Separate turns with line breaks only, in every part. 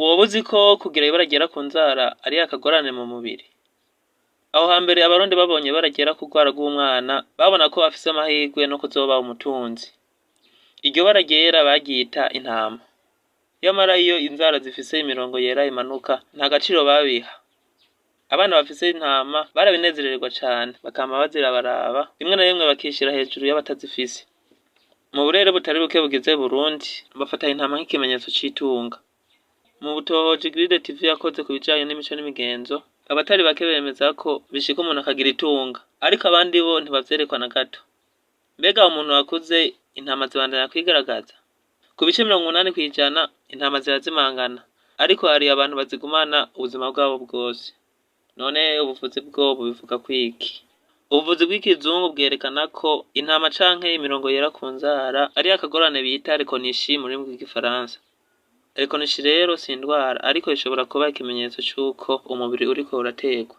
Woba uzi ko kugira ibara ryera ku nzara ari akagorane mu mubiri? Aho hambere Abarundi babonye ibara ryera ku rwara rw'umwana, babona ko afise amahirwe no kuzoba umutunzi. Iryo bara ryera baryita intama. Nyamara iyo inzara zifise imirongo yera imanuka, nta gaciro babiha. Abana bafise intama barabinezererwa cane, bakama bazirabaraba, rimwe na rimwe bakishira hejuru y'abatazifise. Mu burere butari buke bugize Burundi, bafata intama nk'ikimenyetso c'itunga. Mu butohoji Giride TV yakoze ku bijanye n'imico n'imigenzo, abatari bake bemeza ko bishika umuntu akagira itunga, ariko abandi bo ntivavyerekwa na gato. Mbega umuntu akuze intama zibandanya kwigaragaza? Ku bice 80%, intama zirazimangana, ariko hari abantu bazigumana ubuzima bwabo bwose. None ubuvuzi bwo bubivuga kwiki? Ubuvuzi bw'ikizungu bwerekana ko intama canke imirongo yera ku nzara ari akagorane bita leucodynie mu rurimi rw'igifaransa. Leucodynie rero si indwara, ariko ishobora kuba ikimenyetso c'uko umubiri uriko uraterwa.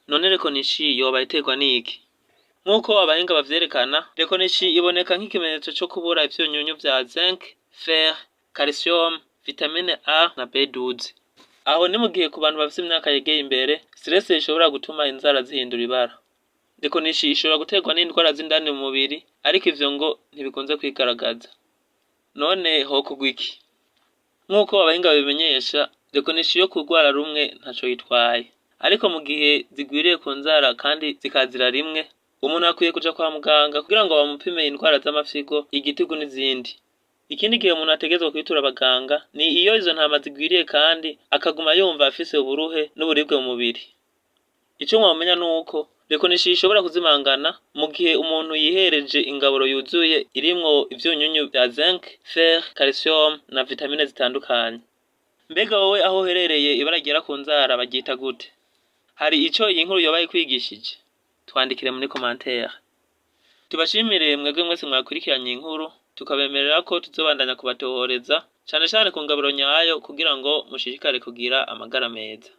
None leucodynie yoba iterwa n'iki? Nk'uko abahinga bavyerekana, leucodynie iboneka nk'ikimenyetso co kubura ivyunyunyu vya zinc, fer, calcium, vitamine A na B12. Aho ni mu gihe ku bantu bafise imyaka yegeye imbere, stress ishobora gutuma inzara zihindura ibara. Leucodynie ishobora guterwa n'indwara z'indani mu mubiri, ariko ivyo ngo ntibikunze kwigaragaza. None hokorwa iki? Nk'uko abahinga babimenyesha, leucodynie yo kurwara rumwe ntaco yitwaye. Ariko mu gihe zigwiriye ku nzara kandi zikazira rimwe, umuntu akwiye kuja kwa muganga kugira ngo bamupime indwara z'amafyigo, igitigu n'izindi. Ikindi gihe umuntu ategerezwa kwitura abaganga ni iyo izo ntama zigwiriye kandi akaguma yumva afise uburuhe n'uburibwe mu mubiri. Ico mwomenya nuko leucodynie ishobora kuzimangana mu gihe umuntu yihereje ingaburo yuzuye irimwo ivyunyunyu vya zinc, fer, calcium na vitamine zitandukanye. Mbega wowe aho uherereye ibara ryera ku nzara baryita gute? Hari ico iyi nkuru yoba ikwigishije? Twandikire muri commentaire. Tubashimire mwebwe mwese mwakurikiranye inkuru, tukabemerera ko tuzobandanya kubatohoreza cane cane ku ngaburo nyayo kugira ngo mushishikare kugira amagara meza.